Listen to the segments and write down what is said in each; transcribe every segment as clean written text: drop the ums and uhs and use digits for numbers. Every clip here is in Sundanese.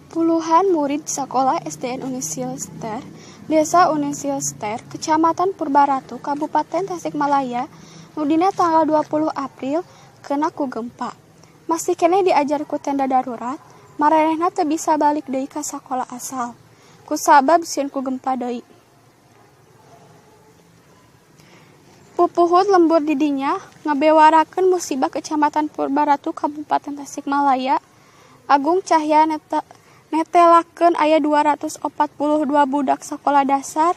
Puluhan murid sakola SDN Unisilster, Desa Unisilster, Kecamatan Purbaratu, Kabupaten Tasikmalaya, nu dina tanggal 20 April kena ku gempa. Masih keneh diajar ku tenda darurat, maranehna teu bisa balik deui ka sakola asal, kusabab sieun ku gempa deui. Pupuhut lembur di dinya ngabewarakeun musibah Kecamatan Purbaratu, Kabupaten Tasikmalaya. Agung Cahya netelakeun aya 242 budak sakola dasar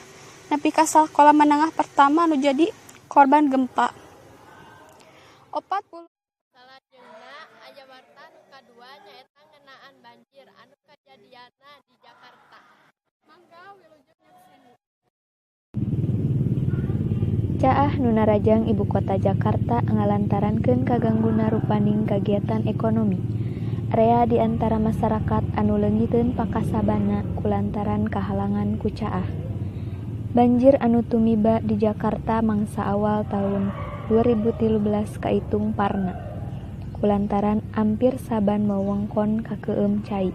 nepi ka sakola menengah pertama nu jadi korban gempa. 40. Salajengna aya warta nu kadua nyaeta ngeunaan banjir anu kajadianna di Jakarta. Mangga wilujeng nyakseni. Caah nu narajang ibu kota Jakarta ngalantarankeun kagangguna rupaning kagiatan ekonomi. Rea di antara masarakat anu leungiteun pakasabanna kulantaran kahalangan ku caah. Banjir anu tumiba di Jakarta mangsa awal taun 2013 kaitung parna. Kulantaran ampir saban wewengkon kakeueum cai.